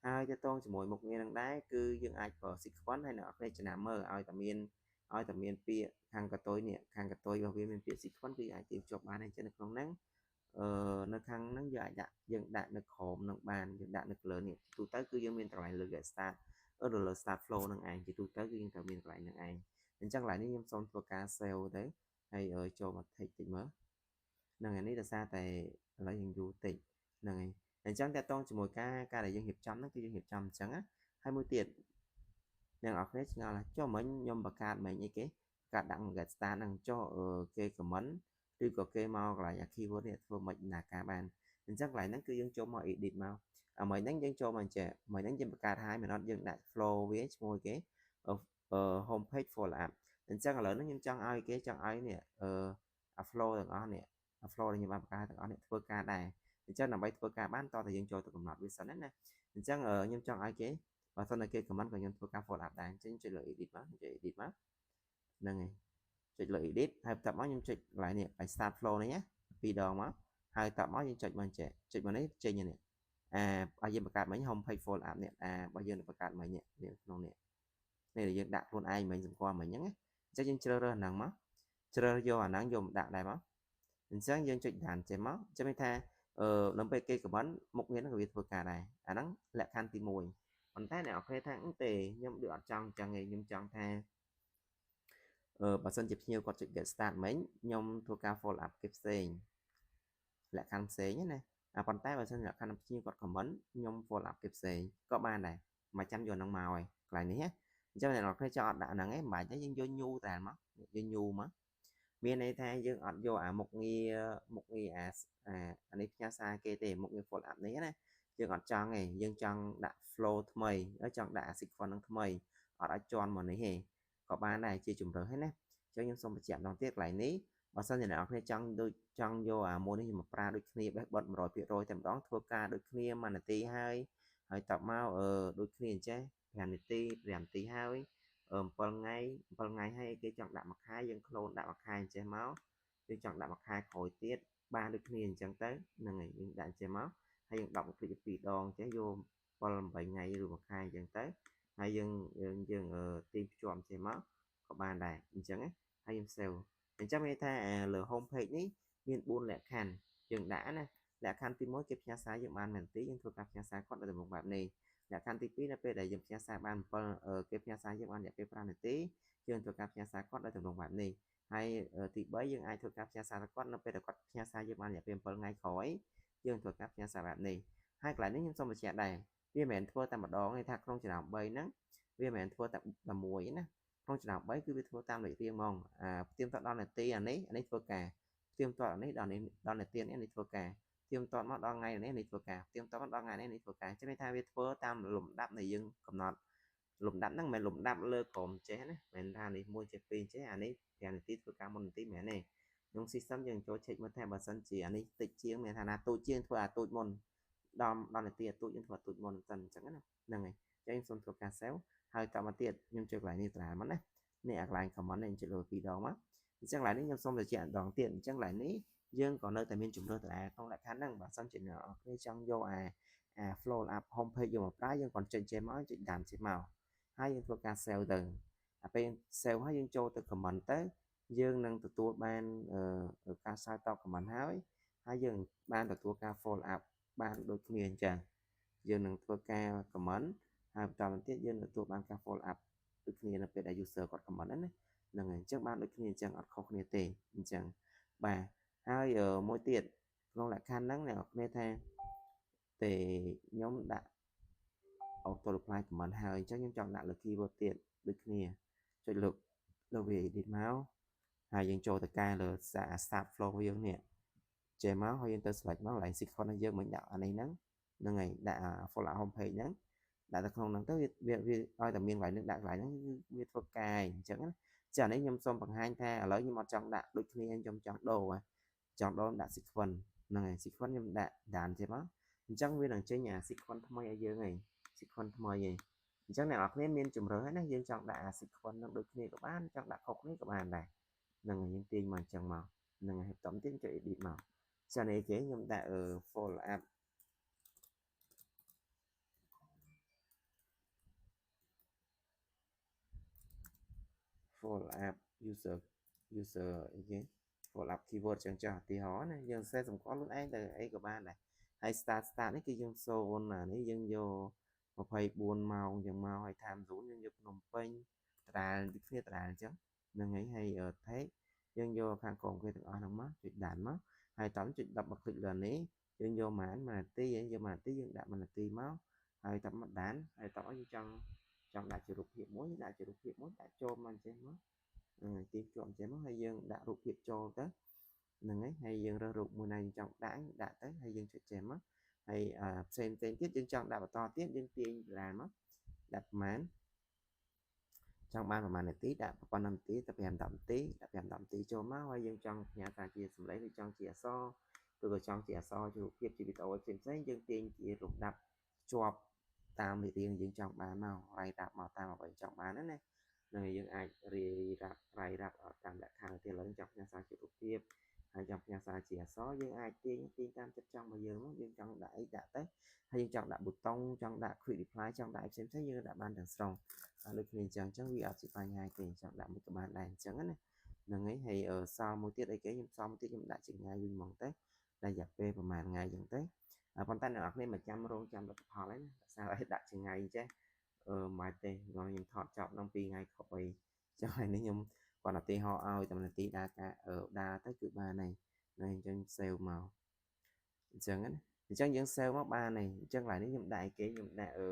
ហើយតកតងជាមួយមុខងារនឹងដែរគឺយើងអាចប្រើ sequence ហើយអ្នកនរគ្នាចំណាំមើលឲ្យតែមានពាក្យខាងកតុយនេះខាងកតុយរបស់វាមានពាក្យ sequence គឺអាចទាញភ្ជាប់បានអញ្ចឹងនៅក្នុងហ្នឹងអឺនៅខាងហ្នឹងយើងអាចដាក់យើងដាក់នៅក្រោមនឹងបានយើងដាក់នៅលើនេះទូទៅគឺយើងមានកន្លែងលើ get start អឺលើ start flow នឹងឯងជាទូទៅគឺយើងត្រូវមានកន្លែងហ្នឹងឯងអញ្ចឹងកន្លែងនេះខ្ញុំសូមធ្វើការ save ទៅហើយចូលមក tick តិចមើលហ្នឹងហើយនេះដោយសារតែឥឡូវយើងយូរតិចហ្នឹងហើយអញ្ចឹងតកតងជាមួយការដែលយើងរៀបចំហ្នឹងគឺយើងរៀបចំអញ្ចឹងណាហើយមួយទៀតអ្នកនរគ្នាឆ្ងល់ថាចុះមិញខ្ញុំបង្កើតមិញអីគេបង្កើតដាក់ get start ហ្នឹងចុះគេ comment ឬក៏គេមកកន្លែង keyword នេះធ្វើមិនដំណើរការបានអញ្ចឹងកន្លែងហ្នឹងគឺយើងចូលមក edit មកអាមិញហ្នឹងយើងចូលមកអញ្ចឹងមិញហ្នឹងយើងបង្កើតហើយមិនអត់យើងដាក់ flow វាឈ្មោះគេ home page follow up អញ្ចឹងឥឡូវហ្នឹងខ្ញុំចង់ឲ្យគេចង់ឲ្យនេះអឺអា flow ទាំងអស់នេះអា flow ដែលខ្ញុំបានបង្កើតទាំងអស់នេះធ្វើការដែរអញ្ចឹងដើម្បីធ្វើការបានតោះតែយើងចូលទៅកំណត់វាសិនណាអញ្ចឹងខ្ញុំចង់ឲ្យគេបើសិនតែគេ comment ក៏ខ្ញុំធ្វើការ follow up ដែរអញ្ចឹងចុចលើ edit មកចុច edit មកហ្នឹងហើយចុចលើ edit ហើយបន្ទាប់មកខ្ញុំចុចកន្លែងនេះឲ្យ start flow នេះណាពីរដងមកហើយបន្ទាប់មកយើងចុចមកចេះចុចមកនេះចេញនេះអាឲ្យយើងបង្កើតមិញ home page follow up នេះអារបស់យើងបង្កើតមិញនេះក្នុងនេះនេះដែលយើងដាក់ខ្លួនឯងមិញសម្គាល់មិញហ្នឹងណាអញ្ចឹងយើងជ្រើសរើសអាហ្នឹងមកជ្រើសយកអាហ្នឹងយកមកដាក់ដែរមកអញ្ចឹងយើងចុច done ចេះមកអញ្ចឹងមានថាអឺដល់ពេលគេ comment មុខងារហ្នឹងក៏វាធ្វើការដែរអាហ្នឹងលក្ខខណ្ឌទី1ប៉ុន្តែអ្នកនរគ្នាថាទេខ្ញុំដូចអត់ចង់អញ្ចឹងឯងខ្ញុំចង់ថាអឺបើសិនជាភ្ញៀវគាត់ចុច get start មិញខ្ញុំធ្វើការ follow up គេផ្សេងលក្ខខណ្ឌផ្សេងណាអាប៉ុន្តែបើសិនលក្ខខណ្ឌភ្ញៀវគាត់ comment ខ្ញុំ follow up គេផ្សេងក៏បានដែរមិនចាំយកហ្នឹងមកឯងកន្លែងនេះណាអញ្ចឹងអ្នកនរគ្នាចង់អត់ដាក់ហ្នឹងឯងមិនបាច់ទេយើងយក new តែមកយើង new មកមានន័យថាយើងអត់យកអាមុខងារមុខងារអាអានេះផ្ញើសារគេទេមុខងារ follow up នេះណាយើងអត់ចង់ទេយើងចង់ដាក់ flow ថ្មីចង់ដាក់អា sequence នឹងថ្មីអត់ឲ្យជន់មកនេះទេក៏បានដែរជាជំរើសហ្នឹងណាអញ្ចឹងខ្ញុំសូមបញ្ជាក់ម្ដងទៀតកន្លែងនេះបើសិនជាអ្នកនរគ្នាចង់ដូចចង់យកអាមួយនេះមកប្រើដូចគ្នាបេះបិទ100%តែម្ដងធ្វើការដូចគ្នាមួយនាទីហើយហើយតបមកអឺដូចគ្នាអញ្ចេះ5នាទី5នាទីហើយ7ថ្ងៃ7ថ្ងៃហើយគេចង់ដាក់មួយខែយើង clone ដាក់មួយខែអញ្ចេះមកយើងចង់ដាក់មួយខែក្រោយទៀតបានដូចគ្នាអញ្ចឹងទៅហ្នឹងហើយយើងដាក់អញ្ចេះមកហើយយើង10 click 2ដងអញ្ចេះយក7 8ថ្ងៃឬមួយខែអញ្ចឹងទៅហើយយើងយើងយើងទាញភ្ជាប់អញ្ចេះមកក៏បានដែរអញ្ចឹងណាហើយខ្ញុំ save អញ្ចឹងមានថាលើ home page នេះមាន4លក្ខខណ្ឌយើងដាក់ណាលក្ខខណ្ឌទី1គេផ្ញើសារយើងបាន1នាទីយើងធ្វើការផ្ញើសារគាត់នៅទម្រង់បែបនេះលក្ខខណ្ឌទី2នៅពេលដែលយើងផ្ញើសារបាន7គេផ្ញើសារយើងបានរយៈពេល5នាទីយើងធ្វើការផ្ញើសារគាត់ដោយទម្រង់បែបនេះហើយទី3យើងអាចធ្វើការផ្ញើសារទៅគាត់នៅពេលដែលគាត់ផ្ញើសារយើងបានរយៈពេល7ថ្ងៃក្រោយយើងធ្វើការផ្ញើសារបែបនេះហើយកន្លែងនេះខ្ញុំសូមបញ្ជាក់ដែរវាមិនមែនធ្វើតែម្ដងទេថាក្នុងចំណោម3ហ្នឹងវាមិនមែនធ្វើតែតែមួយណាក្នុងចំណោម3គឺវាធ្វើតាមលេខរៀងហ្មងអាផ្ទៀងផ្ទាត់ដល់នាទីអានេះអានេះធ្វើការផ្ទៀងផ្ទាត់អានេះដល់នេះដល់នាទីនេះនេះធ្វើការផ្ទៀងផ្ទាត់មកដល់ថ្ងៃនេះនេះធ្វើការផ្ទៀងផ្ទាត់មកដល់ថ្ងៃនេះនេះធ្វើការចឹងន័យថាវាធ្វើតាមលំដាប់នៃយើងកំណត់លំដាប់ហ្នឹងមិនមែនលំដាប់លើក្រុមចេះណាមិនមែនថានេះ1ចេះ2ចេះអានេះ5នាទីធ្វើការមុននាទីមិនមែនទេក្នុង system យើងចូល check មើលថាបើសិនជាអានេះតិចជាងមានថាណាទូចជាងធ្វើអាទូចមុនដល់ដល់នាទីអាទូចយើងធ្វើអាទូចមុនសិនអញ្ចឹងណាហ្នឹងហើយអញ្ចឹងខ្ញុំសូមធ្វើការ save ហើយតមកទៀតខ្ញុំចុចកន្លែងនេះត្រាមកណានេះអាកន្លែង comment នេះចុចលើពីរដងមកអញ្ចឹងកន្លែងនេះខ្ញុំសូមបញ្ជាក់ម្ដងទៀតអញ្ចឹងកន្លែងនេះយើងក៏នៅតែមានជំរើសដដែលក្នុងលក្ខខណ្ឌហ្នឹងបើសិនជាអ្នកនរគ្នាចង់យកអាអា flow up home page យកមកប្រើយើងគ្រាន់ចុចចេះមកចុច done ចេះមកហើយយើងធ្វើការ save ទៅអាពេល save ហើយយើងចូលទៅ comment ទៅយើងនឹងទទួលបានការឆ្លើយតប comment ហើយហើយយើងបានទទួលការ follow up បានដូចគ្នាអញ្ចឹងយើងនឹងធ្វើការ comment ហើយបន្តមកទៀតយើងទទួលបានការ follow up ដូចគ្នានៅពេលដែល user គាត់ comment ហ្នឹងណាហ្នឹងហើយអញ្ចឹងបានដូចគ្នាអញ្ចឹងអត់ខុសគ្នាទេអញ្ចឹងបាទហើយមួយទៀតក្នុងលក្ខខណ្ឌហ្នឹងអ្នកនរគ្នាថាទេខ្ញុំដាក់ auto reply comment ហើយអញ្ចឹងខ្ញុំចង់ដាក់លើ keyword ទៀតដូចគ្នាចុចលើលើវា edit មកហើយយើងចូលទៅកែលើ start flow យើងនេះចេះមកហើយយើងទៅ select មកកន្លែង sequence យើងមិនដាក់អានេះហ្នឹងហ្នឹងហើយដាក់ follow home page ហ្នឹងដាក់ទៅក្នុងហ្នឹងទៅវាវាឲ្យតែមានកន្លែងហ្នឹងដាក់កន្លែងហ្នឹងគឺវាធ្វើការអញ្ចឹងណាចានេះខ្ញុំសូមបង្ហាញថាឥឡូវខ្ញុំអត់ចង់ដាក់ដូចគ្នាខ្ញុំចង់ដូរចង់ដូរដាក់ sequence ហ្នឹងហើយ sequence ខ្ញុំដាក់ done ចេះមកអញ្ចឹងវានឹងចេញអា sequence ថ្មីឲ្យយើងហើយ sequence ថ្មីឯងអញ្ចឹងអ្នកនរគ្នាមានជំរើសហើយណាយើងចង់ដាក់អា sequence នឹងដូចគ្នាក៏បានចង់ដាក់ខុសគ្នាក៏បានដែរហ្នឹងហើយយើងទាញមកអញ្ចឹងមកហ្នឹងហើយបន្តទៀតចុច edit មក ចានេះគេខ្ញុំដាក់ follow up follow up user user អីគេ follow up keyword ចឹងចុះឧទាហរណ៍ណាយើងសេសម្គាល់ខ្លួនឯងទៅអីក៏បានដែរហើយ start នេះគឺយើង0អានេះយើងយក24ម៉ោងចឹងមកហើយ time zone យើងយកភ្នំពេញដដែលដូចគ្នាដដែលអញ្ចឹងហ្នឹងហើយហើយ tag យើងយកខាងក្រោមគេទាំងអស់ហ្នឹងមកចុចដានមកហើយតោះចុច10 click លើនេះយើងយកប៉ុន្មាន1នាទីយើងយក1នាទីយើងដាក់1នាទីមកហើយតមកដានហើយតោះយើងចង់ដាក់ជារូបភាពមួយដាក់ជារូបភាពមួយដាក់ចូលមកអញ្ចឹងមកទាញជាប់អញ្ចឹងមកហើយយើងដាក់រូបភាពចូលទៅហ្នឹងហើយហើយយើងរើសរូបមួយណាយើងចង់ដាក់ដាក់ទៅហើយយើងចុចចេះមកហើយផ្សេងផ្សេងទៀតយើងចង់ដាក់បន្តទៀតយើងទាញឡានមកដាក់ប្រហែលចង់បានប្រហែលនាទីដាក់ប៉ុណ្ណឹងនាទីទៅ5 10នាទីដាក់5 10នាទីចូលមកហើយយើងចង់ផ្ញើសារជាសម្លេងឬចង់ជាអក្សរឬក៏ចង់ជាអក្សរជារូបភាពជាវីដេអូផ្សេងផ្សេងយើងទាញជាលំដាប់ជាប់តាមលេខរៀងយើងចង់បានមករាយរាប់មកតាមអ្វីចង់បានណាណានឹងយើងអាចរាយរាប់រាយរាប់តាមលក្ខខណ្ឌទៀតឡើយចង់ផ្ញើសារជារូបភាពហើយចង់ផ្ញើសារជាអក្សរយើងអាចទាញតាមចិត្តចង់របស់យើងមកយើងចង់ដាក់អីដាក់ទៅហើយយើងចង់ដាក់ប៊ូតុងចង់ដាក់ quick reply ចង់ដាក់ផ្សេងផ្សេងយើងដាក់បានទាំងស្រុងហើយដូចគ្នាអញ្ចឹងវាអត់ជាបញ្ហាទេចង់ដាក់មួយក៏បានដែរអញ្ចឹងណាហ្នឹងហើយហើយសល់មួយទៀតអីគេខ្ញុំសល់មួយទៀតខ្ញុំដាក់ជាថ្ងៃវិញហ្មងទៅដែលរយៈពេលប្រហែលថ្ងៃអញ្ចឹងទៅប៉ុន្តែអ្នកនរគ្នាមិនចាំរងចាំលទ្ធផលទេណាសារឲ្យដាក់ជាថ្ងៃចេះមិនទេខ្ញុំថតចប់ក្នុង2ថ្ងៃខុសអីចឹងហើយនេះខ្ញុំគាត់ឧទាហរណ៍ឲ្យតែនាទីដើរការដើរទៅគឺបានហើយណាអញ្ចឹង save មកអញ្ចឹងណាអញ្ចឹងយើង save មកបានហើយអញ្ចឹងកន្លែងនេះខ្ញុំដាក់អីគេខ្ញុំដាក់អឺ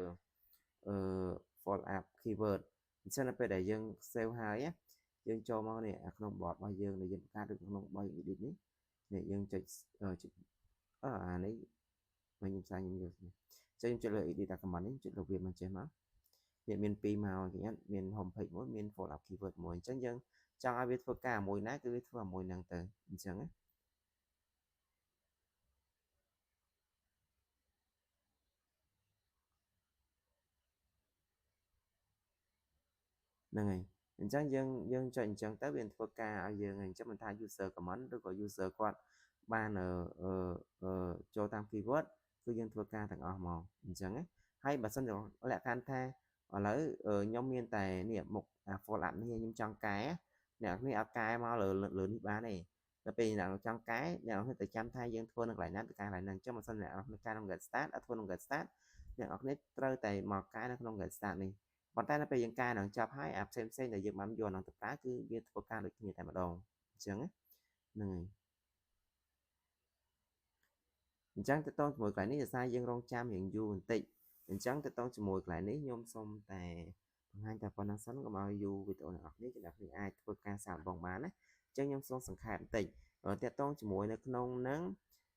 follow up keyword អញ្ចឹងនៅពេលដែលយើង save ហើយយើងចូលមកនេះក្នុង bot របស់យើងដែលយើងបង្កើតឬក្នុង bot edit នេះនេះយើងចុចចុចអានេះមកខ្ញុំសាខ្ញុំយកអញ្ចឹងខ្ញុំចុចលើ edit document នេះចុចលើវាមកចេះមកនេះមាន2មកគេមាន home page មួយមាន follow up keyword មួយអញ្ចឹងយើងចង់ឲ្យវាធ្វើការមួយណាគឺវាធ្វើមួយហ្នឹងទៅអញ្ចឹងណាហ្នឹងហើយអញ្ចឹងយើងចុចអញ្ចឹងទៅវាធ្វើការឲ្យយើងអញ្ចឹងមិនថា user comment ឬក៏ user គាត់បានចូលតាម keyword គឺយើងធ្វើការទាំងអស់មកអញ្ចឹងណាហើយបើសិនជាលក្ខខណ្ឌថាឥឡូវខ្ញុំមានតែនេះមុខ follow up នេះខ្ញុំចង់កែអ្នកនេះអត់កែមកលើលើនេះបានទេដល់ពេលអ្នកចង់កែអ្នកនេះទៅចាំថាយើងធ្វើនៅកន្លែងណាទៅកែកន្លែងហ្នឹងអញ្ចឹងបើសិនអ្នកនរកែក្នុង get start អត់ធ្វើក្នុង get start អ្នកនរគ្នាត្រូវតែមកកែនៅក្នុង get start នេះប៉ុន្តែនៅពេលយើងកែនឹងចាប់ហើយអាផ្សេងផ្សេងដែលយើងបានយកនឹងទៅប្រើគឺវាធ្វើការដូចគ្នាតែម្ដងអញ្ចឹងហ្នឹងហើយអញ្ចឹងទៅតងជាមួយកន្លែងនេះដោយសារយើងរងចាំរៀងយូរបន្តិចអញ្ចឹងទៅតងជាមួយកន្លែងនេះខ្ញុំសូមតែបង្ហាញតែប៉ុណ្ណឹងសិនកុំឲ្យយូរវីដេអូអ្នកនរគ្នាអ្នកនរអាចធ្វើការសាកល្បងបានណាអញ្ចឹងខ្ញុំសូមសង្ខេបបន្តិចតកតងជាមួយនៅក្នុងហ្នឹង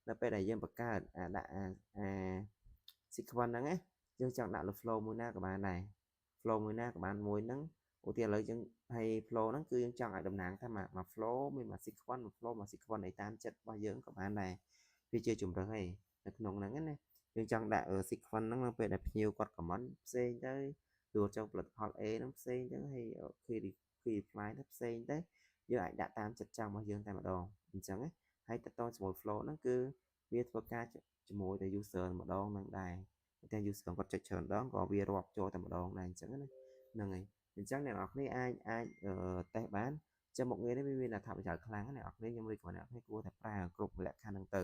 នៅពេលដែលយើងបង្កើតអាដាក់អា sequence ហ្នឹងណាយើងចង់ដាក់លើ flow មួយណាក៏បានដែរ flow មួយណាក៏បានមួយហ្នឹងឧទាហរណ៍ឥឡូវយើងហើយ flow ហ្នឹងគឺយើងចង់ឲ្យតំណាងថាមួយ flow មានមួយ sequence មួយ flow មួយ sequence អីតាមចិត្តរបស់យើងក៏បានដែរវាជាជំរើសឯងនៅក្នុងហ្នឹងណាយើងចង់ដាក់ sequence ហ្នឹងនៅពេលដែលភ្ញៀវគាត់ comment ផ្សេងទៅឬចង់ផលិតផល A ហ្នឹងផ្សេងទៅហើយ key reply ទៅផ្សេងទៅយើងអាចដាក់តាមចិត្តចង់របស់យើងតែម្ដងអញ្ចឹងណាហើយតទៅជាមួយ flow ហ្នឹងគឺវាធ្វើការជាមួយតែ user ម្ដងហ្នឹងដែរតែ user គាត់ចុចច្រើនដងក៏វារាប់ចូលតែម្ដងដែរអញ្ចឹងណាហ្នឹងហើយអញ្ចឹងអ្នកនរគ្នាអាចអាចតេស្តបានចឹងមុខងារនេះវាមានអត្ថប្រយោជន៍ខ្លាំងណាស់អ្នកនរគ្នាខ្ញុំរីកអ្នកនរគ្នាគួរតែប្រើគ្រប់លក្ខខណ្ឌហ្នឹងទៅ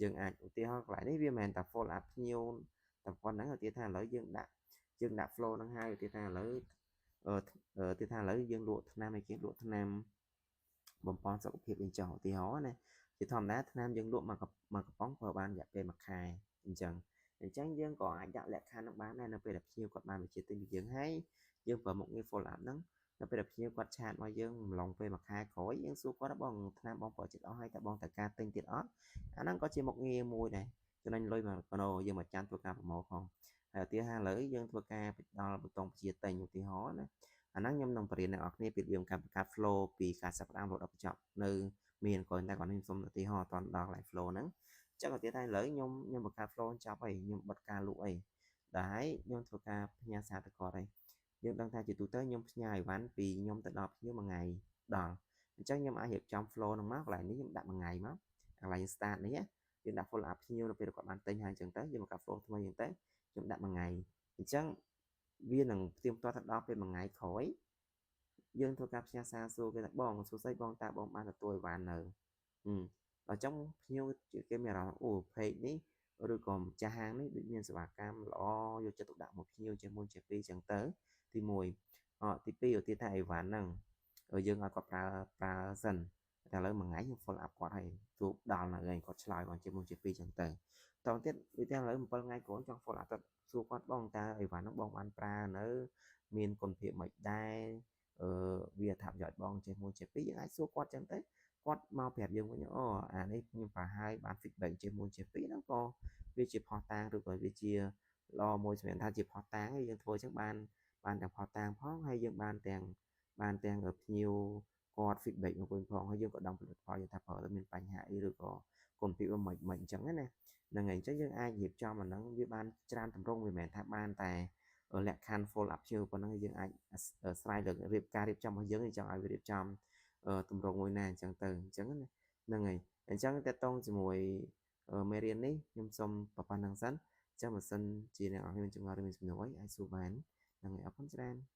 យើងអាចឧទាហរណ៍កន្លែងនេះវាមិនមែនតែ follow up ភ្ញៀវតែប៉ុណ្្នឹងឧទាហរណ៍ថាឥឡូវយើងដាក់ flow ហ្នឹងហើយឧទាហរណ៍ថាឥឡូវឧទាហរណ៍ថាឥឡូវយើងលក់ថ្នាំអីគេលក់ថ្នាំបំប៉នសុខភាពអីចុះឧទាហរណ៍ណាជាធម្មតាថ្នាំយើងលក់មួយកំប៉ុងប្រើបានរយៈពេល1ខែអញ្ចឹងយើងក៏អាចដាក់លក្ខខណ្ឌនឹងបានដែរនៅពេលដែលភ្ញៀវគាត់បានបញ្ជាទិញពីយើងហើយយើងប្រើមុខងារ follow up ហ្នឹងនៅពេលដែលភ្ញៀវគាត់ឆាតមកយើងម្លងពេលមួយខែក្រោយយើងសួរគាត់បងថ្នាំបងប្រើចិត្តអស់ហើយតើបងត្រូវការទិញទៀតអត់អាហ្នឹងក៏ជាមុខងារមួយដែរចំណេញលុយមកកណោយើងមកចាំធ្វើការប្រមូលផងហើយឧទាហរណ៍ឥឡូវយើងធ្វើការដល់ប៊ូតុងបញ្ជាទិញឧទាហរណ៍ណាអាហ្នឹងខ្ញុំនឹងបរៀនអ្នកនរគ្នាពីរបៀបការបង្កើត flow ពីការចាប់ផ្ដើមរហូតដល់បញ្ចប់នៅមានក៏តែគាត់ខ្ញុំសូមឧទាហរណ៍អត់ដល់កន្លែង flow ហ្នឹងអញ្ចឹងឧទាហរណ៍ថាឥឡូវខ្ញុំបង្កើត flow ចប់ហើយខ្ញុំបិទការលក់អីដល់ហើយខ្ញុំធ្វើការផ្ញើសារទៅគាត់ហើយយើងដឹងថាជាទូទៅខ្ញុំផ្ញើអីវ៉ាន់ពីខ្ញុំទៅដល់ភ្ញៀវមួយថ្ងៃដល់អញ្ចឹងខ្ញុំអាចរៀបចំ flow ហ្នឹងមកកន្លែងនេះខ្ញុំដាក់មួយថ្ងៃមក កន្លែង start នេះយើងដាក់ follow up ភ្ញៀវនៅពេលគាត់បានទិញហើយអញ្ចឹងទៅយើងបង្កើត flow ថ្មីអញ្ចឹងទៅខ្ញុំដាក់មួយថ្ងៃអញ្ចឹងវានឹងផ្ទៀងផ្ទាត់ទៅដល់ពេលមួយថ្ងៃក្រោយយើងធ្វើការផ្ញើសារសួរគេថាបងសួស្តីបងតើបងបានទទួលអីវ៉ាន់នៅដល់អញ្ចឹងភ្ញៀវគេមានអារម្មណ៍អូ page នេះឬក៏ម្ចាស់ហាងនេះដូចមានសេវាកម្មល្អយកចិត្តទុកដាក់មកភ្ញៀវជាមួយជាពីរអញ្ចឹងទៅទី1អទី2ឧទាហរណ៍ថាអីវ៉ាន់ហ្នឹងយើងឲ្យគាត់ប្រើប្រើសិនតែឥឡូវមួយថ្ងៃខ្ញុំ follow up គាត់ហើយទូដល់នៅឯងគាត់ឆ្លើយមកជាមួយជាពីរអញ្ចឹងទៅតទៀតដូចតែឥឡូវ7ថ្ងៃក្រោយចង់ follow up ទៅសួរគាត់បងតើអីវ៉ាន់ហ្នឹងបងបានប្រើនៅមានគុណភាពមិនដែរអឺវាអត្ថប្រយោជន៍បងចេះមួយចេះពីរយើងអាចសួរគាត់ចឹងទៅគាត់មកប្រាប់យើងវិញអូអានេះខ្ញុំប្រើហើយបាន feedback ចេះមួយចេះពីរហ្នឹងក៏វាជាផុសតាងឬក៏វាជាល្អមួយសម្រាប់ថាជាផុសតាងយើងធ្វើចឹងបានបានទាំងផុសតាងផងហើយយើងបានទាំងភ្ញៀវគាត់ feedback មកវិញផងហើយយើងក៏ដឹងផលិតផលយើងថាប្រើទៅមានបញ្ហាអីឬក៏គុណភាពវាមិនមិនអញ្ចឹងណាហ្នឹងហើយអញ្ចឹងយើងអាចរៀបចំអាហ្នឹងវាបានច្រើនទម្រង់វាមិនមែនថាបានតែលក្ខខណ្ឌ follow up ភ្ញៀវប៉ុណ្ណឹងយើងអាចស្រ័យលើរៀបការរៀបចំរបស់យើងចង់ឲ្យវារៀបចំទម្រង់មួយណាអញ្ចឹងទៅអញ្ចឹងណាហ្នឹងហើយអញ្ចឹងតកតងជាមួយមេរៀននេះខ្ញុំសូមប៉ុណ្្នឹងសិនអញ្ចឹងបើសិនជាអ្នកនរមានចម្ងល់ឬមានសំណួរអីអាចសួរបានហ្នឹងហើយអរគុណច្រើន។